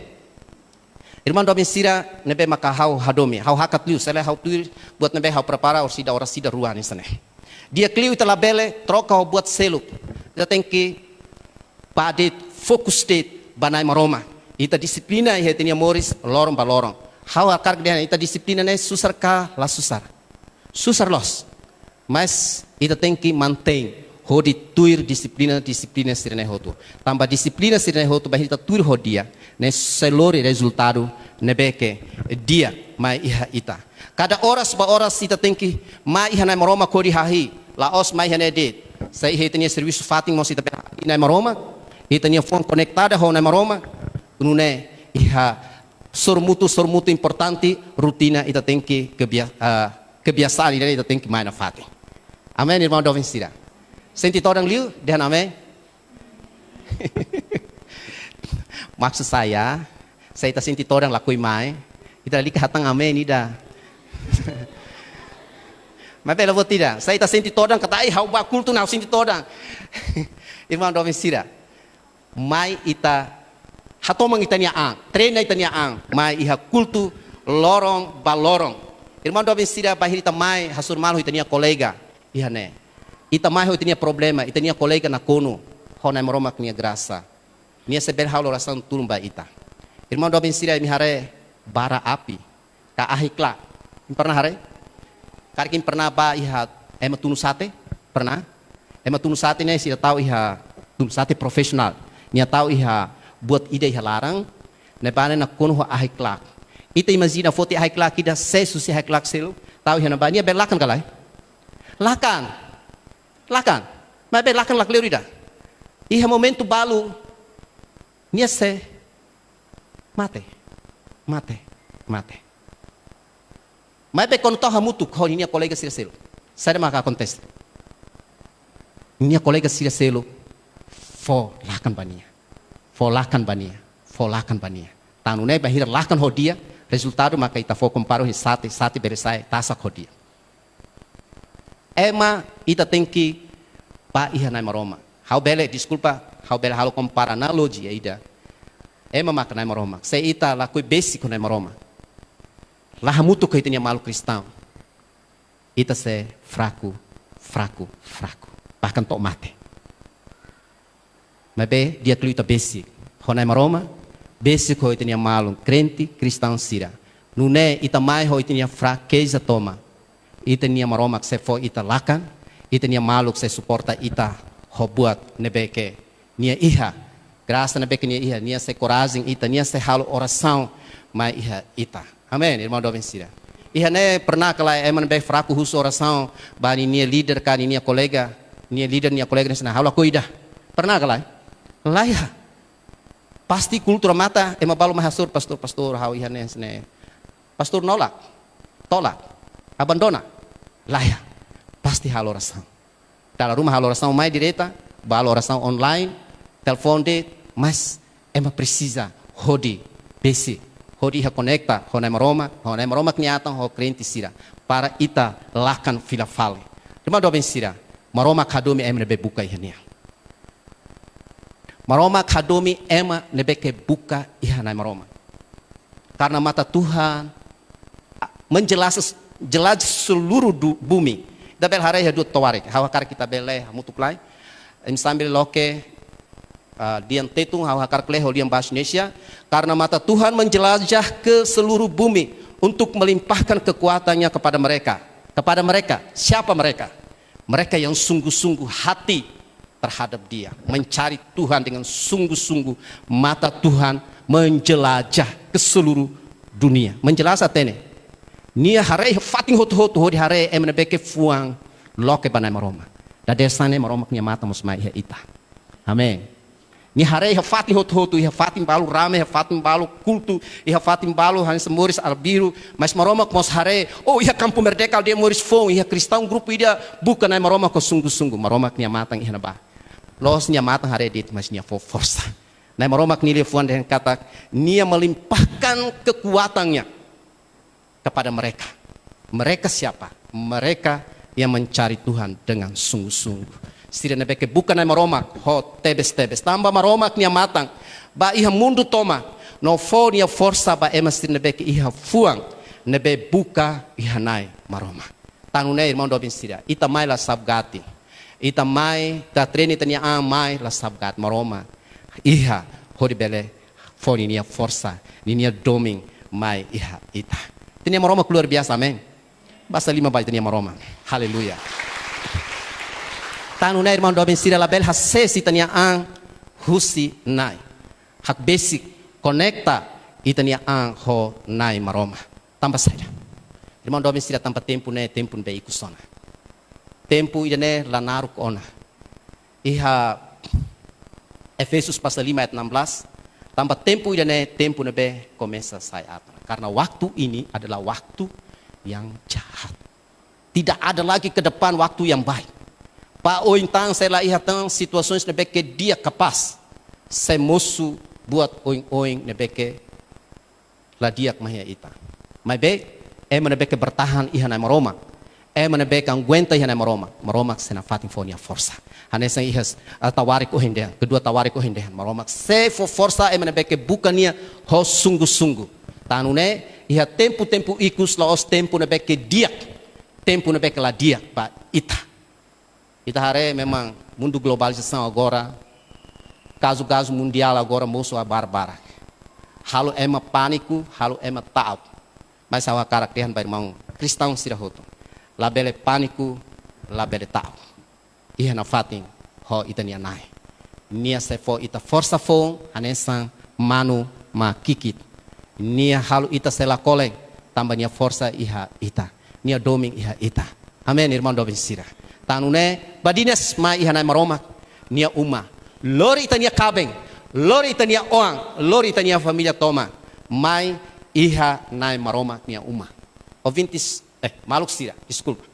Irmaun doben sira ne'ebé maka ha'u hadomi, ha'u hakat liu, se lae ha'u tuir buat ne'ebé ha'u prepara orsida, oras ida rua hanesan ne'e. Di'ak liu ita labele troka ho buat seluk. Ita tenke bá de'it, fokus de'it ba Na'i Maromak. Ita dixiplina iha ita-nia moris loron ba loron. Ha'u hakarak dehan ita dixiplina ne'e susar ka la susar? Susar loos. Mas ita tenke mantein hodi tuir dixiplina, dixiplina sira-ne'e hotu. Tanba dixiplina sira-ne'e hotu bainhira ita tuir ho di'ak, ne'e sei lori rezultadu ne'ebé ke di'ak mai iha ita. Kada oras ba oras ita tenke mai iha Na'i Maromak hodi hahi'i, la'ós mai iha ne'e de'it. Se iha ita-nia servisu fatin mós ita bele hahi'i Na'i Maromak, ita-nia fuan konektada ho Na'i Maromak, nune'e iha sorumutu-sorumutu importante, rutina ita tenke kebia-, ah, kebiasaan ida ita tenke mai nafatin. Amen, irmaun doben sira? Sente todan liu, dehan amen. Maksud saya, se ita sente todan lakohi mai, ita lalika hatán amen ida. Maibé la buat ida, se ita sente todan katak, "Ai, ha'u bá kultu ne'e ha'u sente todan." Irmaun doben sira, mai ita hatoman ita-nia an, treina ita-nia an, mai iha kultu loron ba loron. Irmaun doben sira, bainhira ita mai hasoru malu ita-nia kolega iha ne'e, ita mai ho ita-nia problema, ita-nia kolega nakonu, ho Na'i Maromak nia grasa, nia sei bele halo orasaun tulun ba ita. Irmaun doben sira, imi haree bara api ka ahi klak? Imi pernah haree? Karik imi pernah bá iha ema tunu sate? Pernah? Ema tunu sate ne'e sira tau iha tunu sate profisionál. Nia tau iha buat ida iha laran, ne'ebá ne'e nakonu ho ahi klak. Ita imajina foti ahi klak ida sees husi ahi klak seluk, tau iha ne'ebá, nia bele lakan ka lae? Lakan. Lakan. Maibé lakan la kleur ida. Iha momentu balu, nia sei mate. Mate. Mate. Maibé kuandu tau hamutuk ho ninia kolega sira seluk, saida mak akontese? Ninia kolega sira seluk fó lakan ba nia. Fó lakan ba nia. Fó lakan ba nia. Tan ne'e bainhira lakan ho di'ak, rezultadu maka ita fó kompara ho sate, sate bele sai tasak ho di'ak. Ema, ita tenke bá iha Na'i Maromak. Ha'u bele, deskulpa, ha'u bele halo kompara, analogia ida. Ema maka Na'i Maromak. Se ita lakohi besik ho Na'i Maromak, la hamutuk ho ita-nia maluk kristaun, ita sei fraku, fraku, fraku, bahkan to'o mate. Maibé di'ak liu ita besik ho Na'i Maromak, besik ho ita-nia maluk krente kristaun sira. Nune'e ita mai ho ita-nia frakeza tomak, ita-nia Maromak sei fó ita lakan, ita-nia maluk sei suporta ita ho buat ne'ebé ke nia iha. Grasa ne'ebé ke nia iha, nia sei korajen ita, nia sei halo orasaun mai iha ita. Amen, irmaun doben sira? Iha ne'e pernah ka lae ema ne'ebé fraku husu orasaun ba ninia líder ka ninia kolega, nia líder, nia kolega ne'e sena halo lakohi ida? Pernah ka lae? Laiha. Pasti kultu remata, ema balu mai hasoru, "Pastór, pastór, ha'u iha ne'e hanesan ne'e." Pastór nolak, tolak, abandona. Laiha. Pasti halo orasaun. Dala ruma halo orasaun mai direta, ba halo orasaun online, telefone de'it, mas ema presiza hodi besik, hodi iha konekta ho Na'i Maromak, ho Na'i Maromak nia atan, ho krente sira, para ita lakan fila fali. Irmaun doben sira, Maromak hadomi ema ne'ebé buka iha nia. Maromak hadomi ema ne'ebé ke buka iha Na'i Maromak. Karena mata Tuhan menjelajah, jelajah seluruh du-, bumi. Ita bele haree iha dua Tawarikh. Ha'u hakarak ita bele lee hamutuk lai. Imi sambil loke, ah, lian Tetun, ha'u hakarak lee ho lian bahasa Indonesia. Karena mata Tuhan menjelajah ke seluruh bumi untuk melimpahkan kekuatannya kepada mereka. Kepada mereka. Siapa mereka? Mereka yang sungguh-sungguh hati terhadap Dia, mencari Tuhan dengan sungguh-sungguh, mata Tuhan menjelajah ke seluruh dunia. Menjelajah hatene, nia haree iha fatin hotu-hotu hodi haree ema ne'ebé ke fuan loke ba Na'i Maromak. Dadeer-saan ne'e Maromak nia matan mós mai iha ita. Amen. Nia haree iha fatin hotu-hotu, iha fatin balu rame, iha fatin balu kultu, iha fatin balu hanesan moris arbiru, mas Maromak mós haree, oh, iha Kampu Merdeka aldeia moris foun, iha kristaun grupu ida buka Na'i Maromak ho sungguh-sungguh, Maromak nia matan iha ne'ebá. La'ós nia matan haree de'it, mas nia fó forsa. Na'i Maromak nia liafuan dehan katak, nia melimpahkan kekuatannya kepada mereka. Mereka siapa? Mereka yang mencari Tuhan dengan sungguh-sungguh. Sira ne'ebé ke buka Na'i Maromak ho tebes-tebes. Tanba Maromak nia matan ba iha mundu tomak, no fó nia forsa ba ema sira ne'ebé ke iha fuan ne'ebé buka iha Na'i Maromak. Tan ne'e, irmaun doben sira, ita mai la safgati. Ita mai, ita treina ita-nia an mai, la sabe katak Maromak iha hodi bele fó ninia forsa, ninia domin mai iha ita. Ita-nia Maromak luar biasa, amen. Basa liman ba ita-nia Maromak. Haleluya. Tan ne'e, irmaun doben sira, labele hasees ita-nia an husi Na'i. Hakbesik konekta ita-nia an ho Na'i Maromak. Tanba saida? Irmaun doben sira, tanba tempu ne'e, tempu ne'ebé ikus ona. Tempu ida-ne'e la naruk ona. Iha Efesus pasal lima ayat enam belas, tanba tempu ida-ne'e tempu ne'ebé komesa sai aat ona. Karena waktu ini adalah waktu yang jahat. Tidak ada lagi ke depan waktu yang baik. Ba oin tan sei la iha tan situasaun ne'ebé ke di'ak, kapás sei mosu buat oin-oin ne'ebé ke la di'ak mai iha ita. Maibé, ema ne'ebé ke bertahan iha Na'i Maromak, ema ne'ebé ke aguenta iha Na'i Maromak, Maromak sei nafatin fó nia forsa. Hanesan iha, eh, Tawarik ohin dehan, kedua Tawarik ohin dehan, Maromak sei fó forsa ema ne'ebé ke buka nia ho sungguh-sungguh. Tan ne'e, iha tempu-tempu ikus, la'ós tempu ne'ebé ke di'ak, tempu ne'ebé ke la di'ak ba ita. Ita haree memang mundu globalizasaun agora, kazu-kazu mundiál agora mosu ba barak. Halo ema pániku, halo ema ta'uk. Mas ha'u hakarak dehan ba irmaun kristaun sira hotu: labele pániku, labele ta'uk. Iha nafatin ho ita-nia Na'i. Nia sei fó ita forsa foun, hanesan manu mak kikit. Nia halo ita sei la kolen, tanba nia forsa iha ita. Nia domin iha ita. Amen, irmaun doben sira. Tan ne'e, badinas mai iha Na'i Maromak nia uma. Lori ita-nia kaben, lori ita-nia oan, lori ita-nia família tomak mai iha Na'i Maromak nia uma. Ouvintes, eh, maluk sira, deskulpa.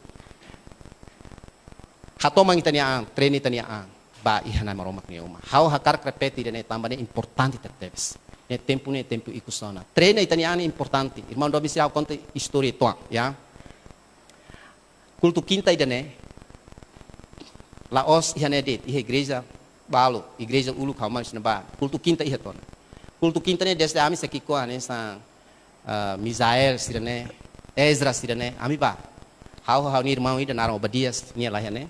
Hatoman ita-nia an, treina ita-nia an ba iha Na'i Maromak nia uma. Ha'u hakarak repete ida-ne'e tanba ne'e importante tebetebes. Ne'e tempu ne'e tempu ikus ona. Treina ita-nia an ne'e importante. Irmaun doben sira, ha'u konta istória uitoan, ya. Kultu kinta ida-ne'e, la'ós iha ne'e de'it, iha igreja balu, igreja uluk ha'u mai sira-ne'ebá. Kultu kinta iha tiha ona. Kultu kinta ne'e dezde ami sei ki'ikoan hanesan, eh, Misael sira-ne'e, Ezra sira-ne'e, ami bá. Ha'u, ha'u-nia irmaun ida naran Obadias, nia la iha ne'e.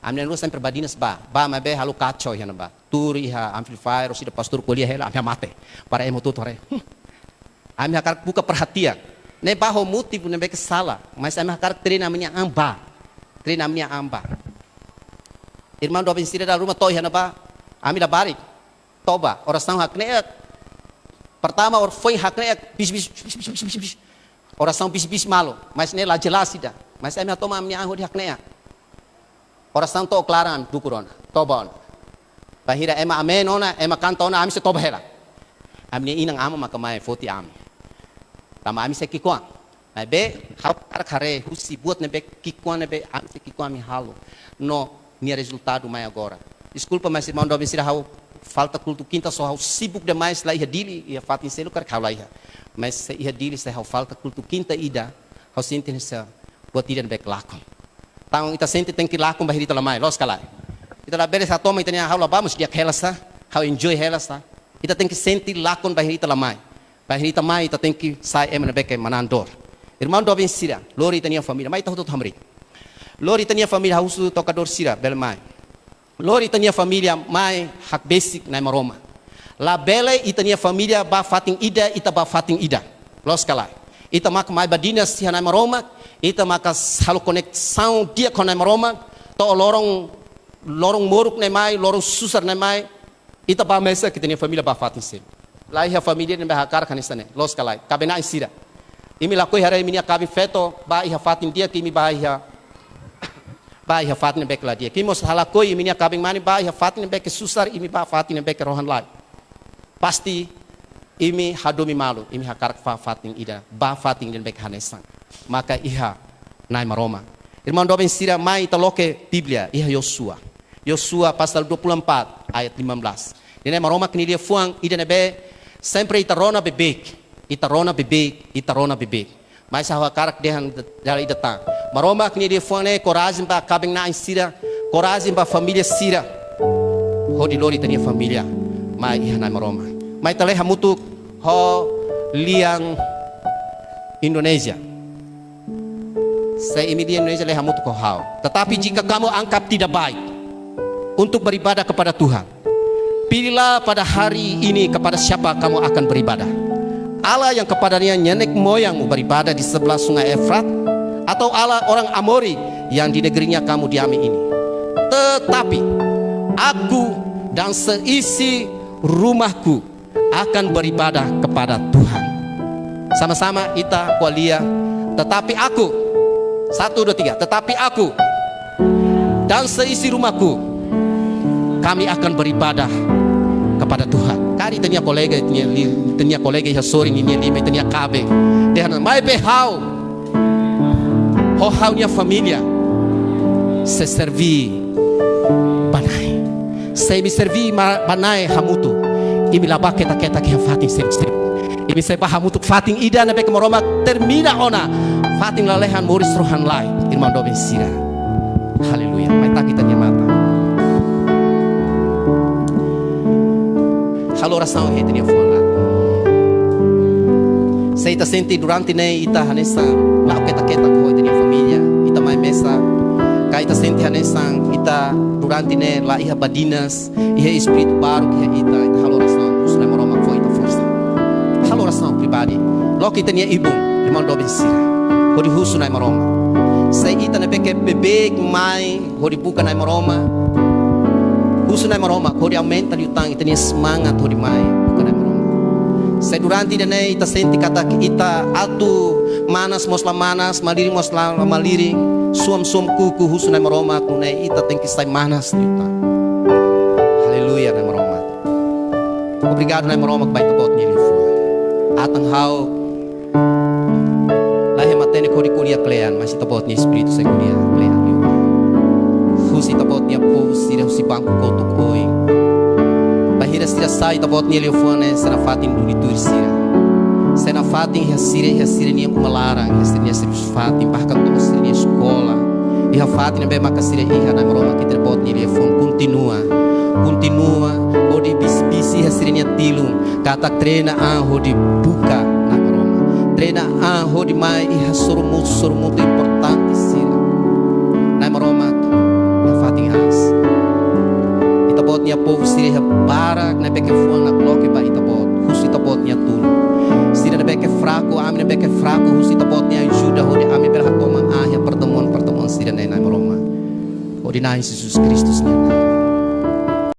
Ami na'in-rua sempre badinas bá, bá maibé halo kacau iha ne'ebá. Tuur iha amplifier, ou seja, pastór ko'alia hela, ami hamate. Para ema hotu-hotu haree. Hmm. Ami hakarak buka perhatian. Ne'e bá ho motivu ne'ebé ke sala, mas ami hakarak treina ami-nia an bá. Treina ami-nia an bá. Irmaun doben sira dala ruma to'o iha ne'ebá, ami labarik. Toba, orasaun hakne'ak. Pertama, or-, foin hakne'ak, bis, bis, bis. Orasaun bis, bis malu, mas ne'e la jelas ida. Mas ami hatoman ami-nia an hodi hakne'ak. Orasaun to'o klaran, dukur ona, toba ona. Bainhira ema amen ona, ema kanta ona, ami sei toba hela. Ami-nia inan-aman maka mai foti ami. Tanba ami sei ki'ikoan. Maibé, ha'u hakarak haree husi buat ne'ebé ki'ikoan ne'ebé ami sei ki'ikoan ami halo. No nia rezultadu mai agora. Deskulpa, mas irmaun doben sira, ha'u falta kultu kinta só, ha'u sibuk demais la iha Dili, iha fatin seluk hakarak ha'u la iha. Mas se iha Dili, se ha'u falta kultu kinta ida, ha'u sente hanesan buat ida ne'ebé ke lakon. Entaun ita sente tenke lakon bainhira ita la mai, loos ka lae? Ita labele hatoman ita-nia an, ha'u la bá mós di'ak hela sá, ha'u enjoy hela sá. Ita tenke sente lakon bainhira ita la mai. Bainhira ita mai, ita tenke sai ema ne'ebé ke manán-dór. Irmaun doben sira, lori ita-nia família, mai ita hotu hamriik. Lori ita-nia família, ha'u husu tokadór sira bele mai. Lori ita-nia família mai hakbesik Na'i Maromak. Labele ita-nia família bá fatin ida, ita bá fatin ida. Loos ka lae? Ita maka mai badinas iha Na'i Maromak, ita maka halo koneksaun di'ak ho Na'i Maromak, to'o loron, loron moruk ne'e mai, loron susar ne'e mai, ita bá mesak, ita-nia família bá fatin seluk. La iha família ne'ebé hakarak hanesan ne'e, loos ka lae? Kaben-na'in sira. Imi lakohi haree imi-nia kaben-feto bá iha fatin di'ak, imi bá iha, bá iha fatin ne'ebé ke la di'ak. Imi mós halakohi imi-nia kaben-mane bá iha fatin ne'ebé ke susar, imi bá fatin ne'ebé ke rohan-laek. Pasti imi hadomi malu, imi hakarak bá fatin ida, bá fatin ida ne'ebé ke hanesan. Maka iha Na'i Maromak. Irmaun doben sira, mai ita loke Bíblia, iha Yosua. Yosua pasal dua puluh empat ayat lima belas. Ne'e Maromak nia liafuan ida ne'ebé sempre ita rona beibeik, ita rona beibeik, ita rona beibeik. Mas ha'u hakarak dehan dala ida tan. Maromak nia liafuan ne'e korajen ba kaben-na'in sira, korajen ba família sira. Hodi lori ita-nia família mai iha Na'i Maromak. Mai ita lee hamutuk ho lian Indonézia. Se imi dehan, Indonesia, lee hamutuk ho ha'u. Tetapi jika kamu anggap tidak baik untuk beribadah kepada Tuhan, pilihlah pada hari ini kepada siapa kamu akan beribadah. Allah yang kepadanya nenek moyangmu beribadah di sebelah sungai Efrat, atau Allah orang Amori yang di negerinya kamu diami ini. Tetapi aku dan seisi rumahku akan beribadah kepada Tuhan. Sama-sama ita ko'alia, tetapi aku. Satu, dua, tiga. Tetapi aku dan seisi rumahku, kami akan beribadah kepada Tuhan. Karik ita-nia kolega, ita-nia li-, ita-nia kolega iha sorin, ita-nia liman, ita-nia kaben. Dehan, maibé ha'u ho ha'u-nia família sei serví ba Na'i. Se imi serví ma-, ba Na'i hamutuk, imi la bá ketak-ketak iha fatin seluk-seluk. Imi sei bá hamutuk fatin ida ne'ebé ke Maromak determina ona fatin lalehan moris rohan-laek, irmaun doben sira. Aleluia. Mai taki ita-nia matan. Halo orasaun iha ita-nia fuan laran. Se ita sente durante ne'e ita hanesan la'o ketak-ketak ho ita-nia família, ita mai mesak, ka ita sente hanesan ita durante ne'e la iha badinas, iha espíritu baruk iha ita, ita halo orasaun, husu Na'i Maromak fó ita forsa. Halo orasaun pribadi. Loke ita-nia ibun, irmaun doben sira, hodi husu Na'i Maromak. Se ita ne'ebé ke beibeik mai hodi buka Na'i Maromak, husu Na'i Maromak hodi aumenta liután ita-nia semangat hodi mai buka Na'i Maromak. Se durante ida-ne'e ita sente katak ita atu manas mós la manas, malirin mós la, la malirin, suam-suam kuku, husu Na'i Maromak, nune'e ita tenke sai manas liután. Aleluia, Na'i Maromak. Obrigadu, Na'i Maromak, ba Ita-Boot nia liafuan. Atan ha'u la iha matenek hodi ko'alia kle'an, mas Ita-Boot nia Espíritu sei ko'alia kle'an liu. Husi Ita-Boot nia povu sira husi banku kotuk oin. Bainhira sira sai Ita-Boot nia liafuan ne'e sei nafatin duni tuir sira. Sei nafatin iha sira, iha sira-nia uma laran, iha sira-nia servisu fatin, bahkan to'o sira-nia eskola. Iha fatin ne'ebé maka sira iha, Na'i Maromak, Ita-Boot nia liafuan kontinua. Kontinua hodi bis-, bisi iha sira-nia tilun. Katak treina an hodi buka Na'i Maromak. Treina an hodi mai iha sorumutu, sorumutu importante sira. Na'i Maromak, iha fatin aas. Ita-Boot nia povu sira iha barak ne'ebé ke fuan nakloke ba Ita-Boot. Husu Ita-Boot nia tulun. Sira ne'ebé ke fraku, ami ne'ebé ke fraku, husu Ita-Boot nia ajuda hodi ami bele hatoman an iha pertemuan-pertemuan sira-ne'e, Na'i Maromak. Hodi Na'i Jesus Kristus nia naran.